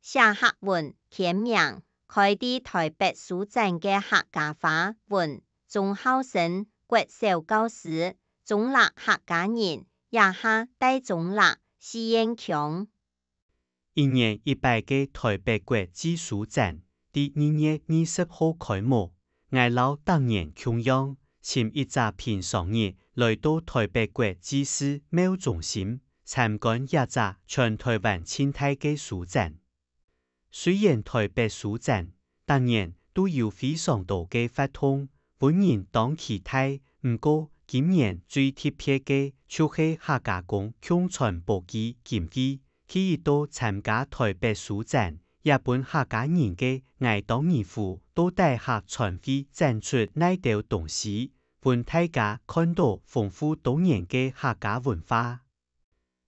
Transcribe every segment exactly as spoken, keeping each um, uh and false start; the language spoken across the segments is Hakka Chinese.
寫客文、簽名，開在臺北書展个客家話文鍾孝生國小教師、中壢客家人，這下戴中壢四縣腔。 一年一擺个臺北國際書展，在二月二十號開幕。𠊎摎逐年共樣，尋一隻平常日來到臺北國際世貿中心，參觀這隻全臺灣盡大个書展。雖然臺北書展逐年都有非常多个活動，分人當期待，毋過今年最特別个就係客家公共傳播基金會， 第一到參加臺北書展，也分客家人个𠊎當疑狐到底客傳會展出哪兜東西，分大家看著豐富多元个客家文化。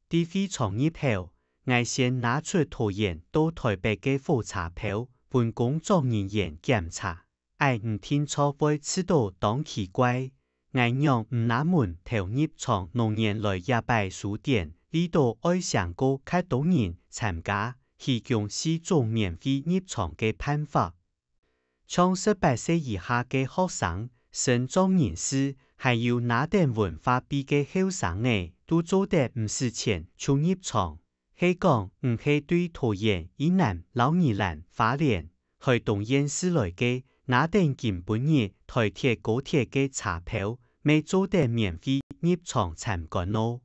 在會場入口，𠊎先拿出桃園到臺北个火車票，分工作人員檢查。 𠊎毋定著會試著當奇怪，𠊎仰毋拿門頭入場？兩年來這擺書展，為著愛想過較多人參加，提供四種免費入場个辦法。像十八歲以下个學生、身障人士，還有拿等文化幣个後生仔，都做得毋使錢就入場。 係講你係對桃園以南摎宜蘭、花蓮、臺東縣市來个，拿等今晡日臺鐵高鐵个車票，乜做得免費入場參觀哦。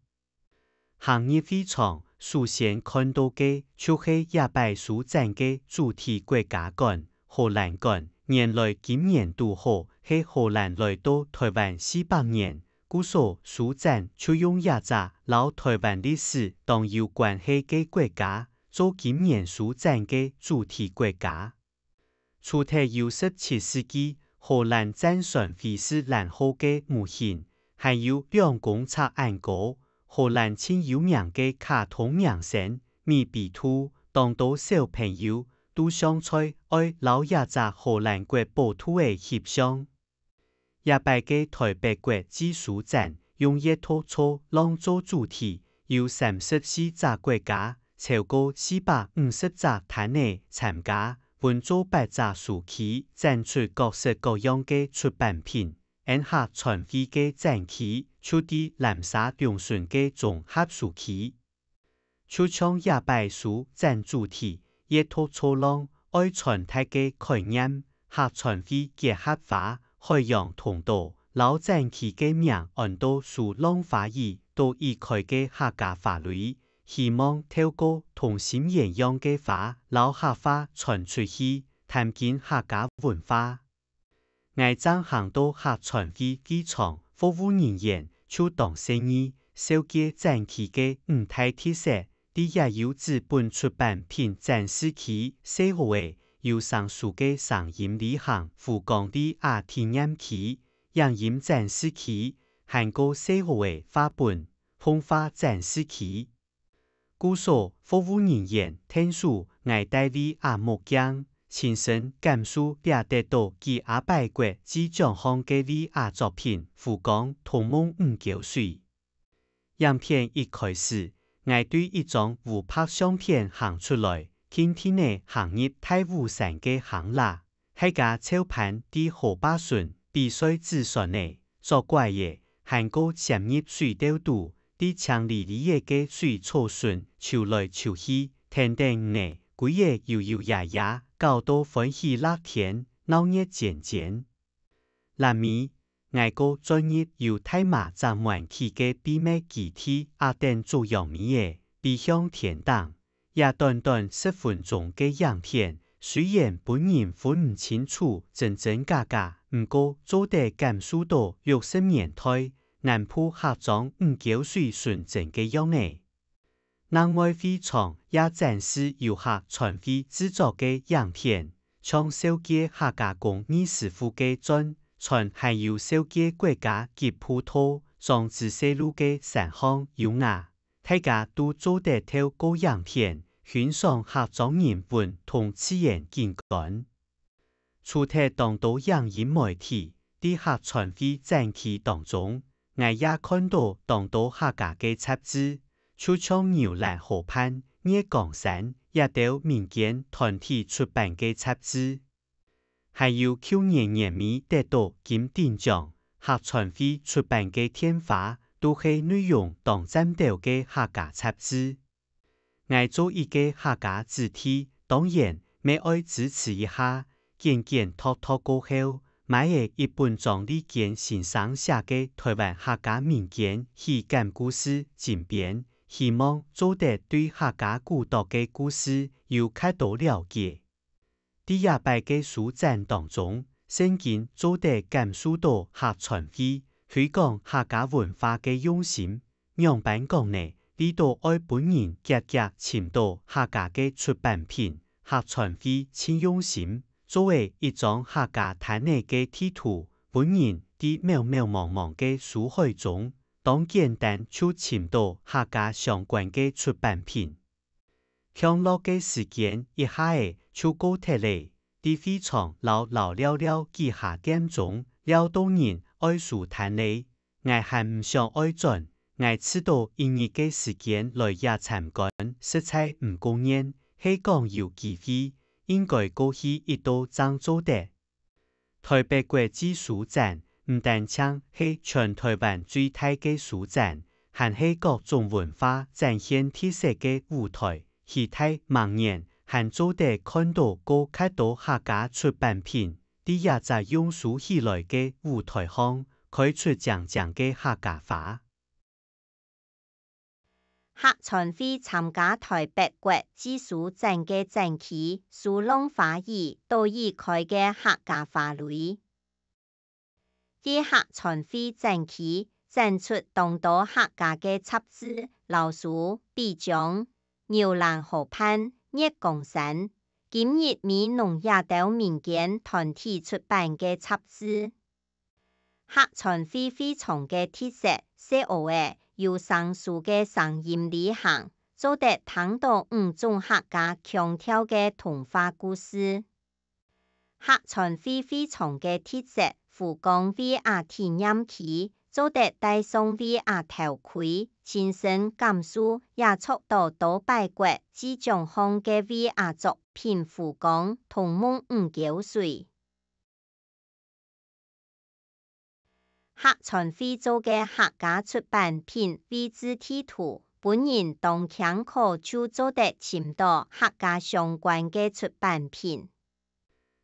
行入會場，首先看著个就係這擺書展个主題國家館、荷蘭館，原來今年堵好係荷蘭來到臺灣四百年， 故所書展就用這隻摎臺灣歷史當有關係个國家，做今年書展个主題國家。除忒有十七世紀荷蘭戰船菲士蘭號个模型，還有兩公尺恁高、荷蘭盡有名个卡通明星米比兔，當多小朋友都想著愛摎這隻荷蘭國寶兔仔翕相。 這擺个臺北國際書展用月桃草浪做主題，有三十四隻國家，超過四百五十隻攤仔參加，分做八隻書區，展出各式各樣个出版品。𫣆客傳會个展區就在南沙龍脣个綜合書區。 就像這擺書展主題，月桃草浪愛傳達个概念，客傳會結合花、海洋同島，摎展區个名安到書浪花語，到已開个客家花蕊，希望透過同心圓樣个花摎客話傳出去，探究客家文化。 𠊎正行到客傳會機場，服務人員就當細義，紹介展區个五大特色，裡也有紙本出版品展示區、細號仔有聲書个聲音旅行、浮光里亞體驗區、影音展示區，還過細號仔畫本、動畫展示區。 故所服務人員𢯭手𠊎戴V R目鏡，親身感受這得著幾下擺國際獎項个V R作品《浮光：童夢五溝水》。影片一開始，𠊎對一張烏白相片行出來，定定仔行入大武山个坑罅， 大家湊伴在河壩脣比賽紙船仔、捉怪仔，還過潛入水竇肚，在青離離仔个水草脣泅來泅去，跈等魚仔、龜仔游游野野，搞到歡喜辣天，鬧熱煎煎。臨尾，𠊎過鑽入由大麻摘滿起个祕密基地，啊等做樣咪仔，飛向天頂。 這短短十分鐘个影片，雖然分人分毋清楚真真假假，毋過做得感受著六十年代南部客庄五溝水純真个樣仔。另外會場也展示由客傳會製作个影片，像紹介客家工藝師傅个鑽， 船還有紹介國家級步道、莊子細路个山項優雅，大家都做得透過影片欣賞客庄人文同自然景觀。除忒當多影音媒體，在客傳會展區當中，𠊎也看著當多客家个雜誌，就像牛欄河畔、月光山、這兜民間團體出版个雜誌。還有舊年年尾得到金鼎獎，客傳會出版个電花，都係內容當讚斗个客家雜誌。 𠊎做一個客家子弟，當然乜愛支持一下。簡簡讀讀過後，買了一本張麗娟先生寫个《臺灣客家民間喜感故事》精編，希望做得對客家古早个故事有較多了解。 在這擺个書展當中，正經做得感受到客傳會推廣客家文化个用心。仰般講呢？為著愛分人遽遽尋到客家个出版品，客傳會盡用心，做了一張客家攤仔个地圖，分人在渺渺茫茫个書海中，當簡單就尋到客家相關个出版品。 暢樂个時間一下仔就過忒咧，在會場遶遶尞尞幾下點鐘，尞到人愛收攤咧。𠊎還毋想愛轉，𠊎試著一日个時間來這參觀，實在毋過癮，係講有機會，應該過去一到正做得。 臺北國際書展毋單淨係全臺灣最大个書展，還係各種文化展現特色个舞臺。期待明年還做得看著過較多客家出版品，在這隻用書起來个舞臺項，開出靚靚个客家花。 客傳會參加臺北國際書展个展區，書弄花語，島嶼開个客家花蕊。該客傳會展區展出當多客家个雜誌摎書，比將《牛欄河畔》、《月光山》、《今日美濃》這兜民間團體出版个雜誌。 客傳會會場个特色，細孲仔有聲書个聲音旅行，做得聽著五種客家腔調个童話故事。客傳會會場个特色，湖光V R體驗區，做得戴上V R頭盔，親身感受這著到多擺國際獎項个V R作品《湖光同夢五溝水》。 客傳會做个客家出版品位置地圖，分人當輕可就做得尋著客家相關个出版品。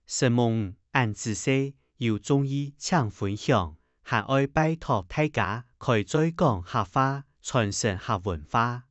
承蒙恁仔細，有中意請分享，還愛拜託大家開嘴講客話，傳承客文化。